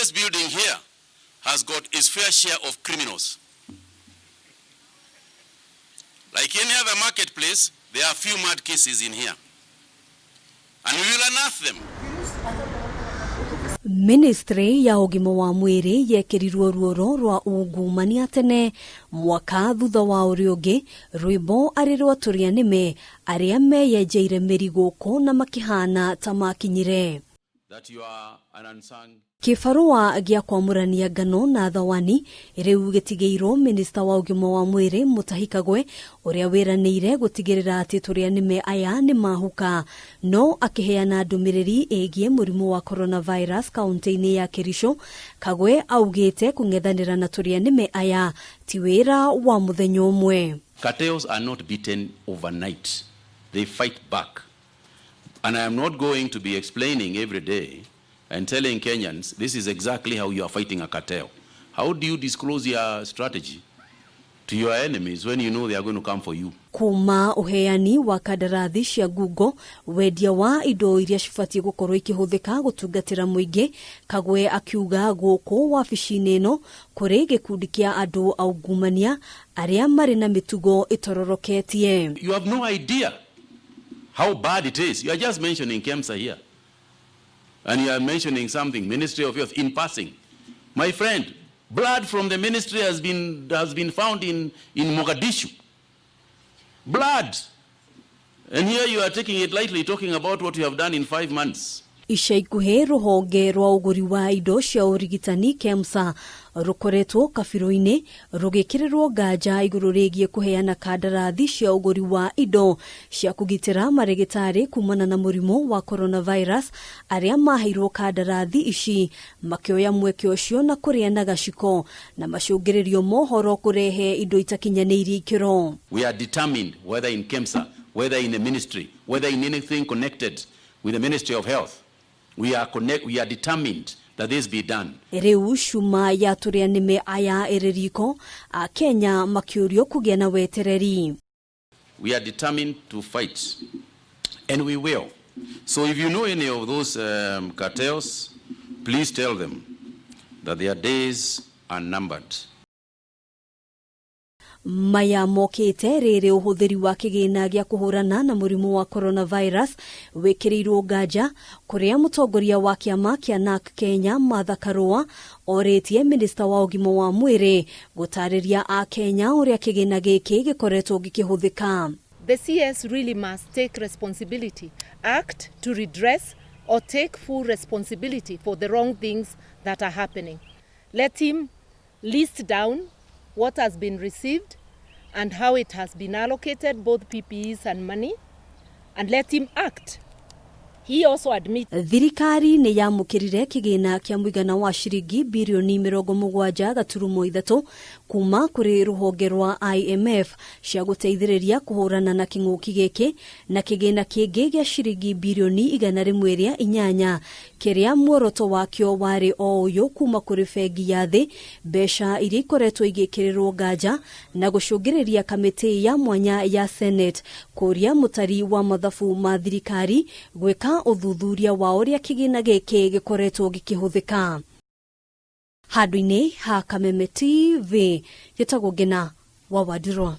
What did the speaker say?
This building here has got its fair share of criminals. Like any other marketplace, there are few mad cases in here. And we will unearth them. Ministry ya ũgima wa mwĩrĩ yekĩrirwo ruoro rwa ungumania tene mwaka thutha wa ũrĩa ũngĩ, rwĩmbo arĩ rwa tũrĩa nĩme arĩa meyenjeire mĩri gũkũ na makĩhana ta makinyire. That you are an unsung Kĩbarũa gĩa kwamũrania ngano na thawani rĩu gĩtigĩirwo minista wa ũgima wa mwĩrĩ Mutahi Kagwe, ũrĩa wĩranĩire gũtigĩrĩra atĩ tũrĩa nĩme aya nĩ mahuka. No akĩheana ndũmĩrĩri ĩgiĩ mũrimũ wa coronavirus kaunti-inĩ ya Kericho, Kagwe augĩte kũng'ethanĩra na tũrĩa nĩme aya ti wĩra wa mũthenya ũmwe. Cartels are not beaten overnight. They fight back. And I am not going to be explaining every day and telling Kenyans this is exactly how you are fighting a cartel. How do you disclose your strategy to your enemies when you know they are going to come for you? Kuma ũheani wa kandarathi cia ngungo, wendia wa indo iria cibatiĩ gũkorwo ikĩhũthĩka gũtungatĩra mũingĩ, Kagwe akiuga gũkũ wabici-inĩ ĩno kũrĩ gĩkundi kĩa andũ aungumania arĩa marĩ na mĩtugo ĩtororoketie. You have no idea how bad it is. You are just mentioning KEMSA here. And you are mentioning something, Ministry of Health, in passing. My friend, blood from the ministry has been found in Mogadishu. Blood. And here you are taking it lightly, talking about what you have done in 5 months. Ica ikuhĩ rũhonge rwa ũgũri wa indo cia ũrigitani KEMSA rũkoretwo kabirũ-inĩ rũgĩkĩrĩrwo nganja igũrũ rĩgiĩ kũheana kandarathi cia ũgũri wa indo cia kũgitĩra marĩgĩtarĩ kumana na mũrimũ wa coronavirus. Arĩa maheirwo kandarathi ici makĩoya mweke ũcio na kũrĩa na gaciko na macũngĩrĩrio mohoro kũrehe indo itakinyanĩirie ikĩro. We are determined, whether in KEMSA, whether in the ministry, whether in anything connected with the Ministry of Health, we are determined that this be done. Rĩu cuma ya tũrĩa nĩme aya ĩrĩ riko, Akenya makĩũrio kũgĩa na wetereri. We are determined to fight, and we will. So if you know any of those cartels, please tell them that their days are numbered. Maya mokĩte rĩrĩ ũhũthĩri wa kĩgĩna gĩa kũhũrana na mũrimũ wa coronavirus wĩkĩrĩirwo nganja, kũrĩa mũtongoria wa kĩama kĩa NARC Kenya Martha Karua orĩtie minista wa ũgima wa mwĩrĩ gũtarĩria Akenya ũrĩa kĩgĩna gĩkĩ gĩkoretwo gĩkĩhũthĩka. The CS really must take responsibility, act to redress or take full responsibility for the wrong things that are happening. Let him list down what has been received and how it has been allocated, both PPEs and money, and let him act. He also admits Thirikari nĩ yamũkĩrire kĩgĩna kĩa mũigana wa ciringi birioni 70.3 kuma kũrĩ rũhonge rwa IMF cia gũteithĩrĩria kũhũrana na kĩng'ũki gĩkĩ, na kĩgĩna kĩngĩ gĩa ciringi birioni 108 kĩrĩa muoroto wakĩo warĩ o ũyũ kuma kũrĩ bengi ya thĩ, mbeca iria ikoretwo igĩkĩrĩrwo nganja na gũcũngĩrĩria kamĩtĩ ya mwanya ya Senate kũria mũtari wa mathabu ma thirikari gwĩka ũthuthuria wa ũrĩa kĩgĩna gĩkĩ gĩkoretwo gĩkĩhũthĩka. Handũ-inĩ ha Kameme TV, gĩtagwo Ngina wa Wandirwa.